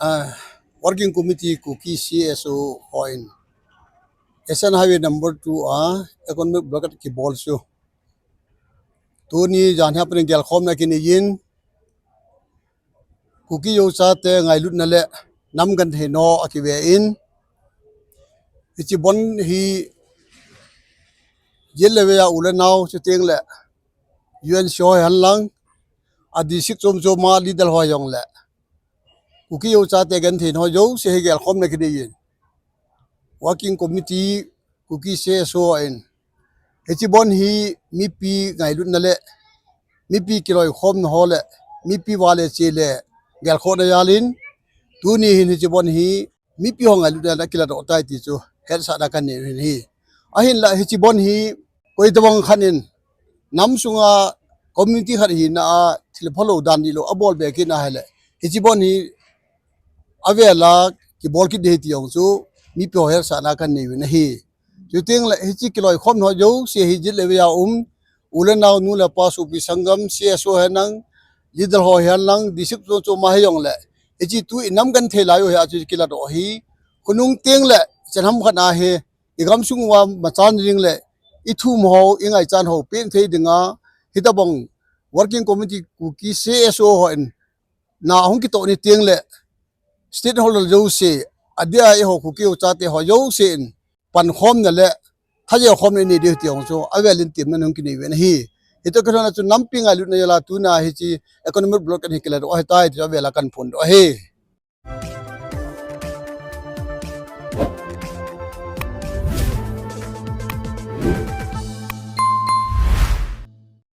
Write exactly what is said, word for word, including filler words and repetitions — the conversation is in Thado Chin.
Ah, Working Committee Kuki C S O hon Asian Highway number two a economic blockade kibol chu tuni jan hi apan gelkhomna kinei in, Kuki Zo chate ngailutna le nam genthei nom akive in, hiche bandh hi jat le vai a u le nao chuteng le U N C ho hihen lang, a district chom chom a leader ho jong le Kuki Zo chate genthei nom jouse hi gelkhomna kinei in, Working Committee Kuki C S O in hiche bandh hi mipi ngailutna le mipi kiloikhomna ho le mipi vale che le gelkhohna jal in, tuni hin hiche bandh hi mipi ho ngailutna a kiladoh tai ti chu hetsahna kanei u ahi. Ahinla hiche bandh hi koi tobang khat in nam sunga community khat hina a thil phalou dan dihlou abol be kit na ahile, hiche bandh hi avel a kibol kit ding ahi ti jong chu mipi ho hetsahna kanei u ahi. Chuteng le hiche kiloikhomna ho jouse hi jat le vai a um, u le nao, nu le pa, sopi sanggam, C S O hihen lang, leader ho hihen lang, district chom chom a hijong le, hiche tu i nam genthei lai u hi a chu kiladoh hi, khonung teng le chan ham khat a hi i gamsung uva machan ding le i thum ho, i ngaichan ho pen thei dinga, hitobang Working Committee Kuki C S O hon na hung kitoh ni teng le stakeholder jouse, adia eiho Kuki Zo chate ho jouse in pankhomna le thajelkhomna inei diu ti jong chu avel in temna hung kinei u ahi. Hitoh kilhon a chu nampi ngailutna jal a tuna hiche economic blockade hi kiladoh ahitai ti chu avel a kahin phondoh ahi.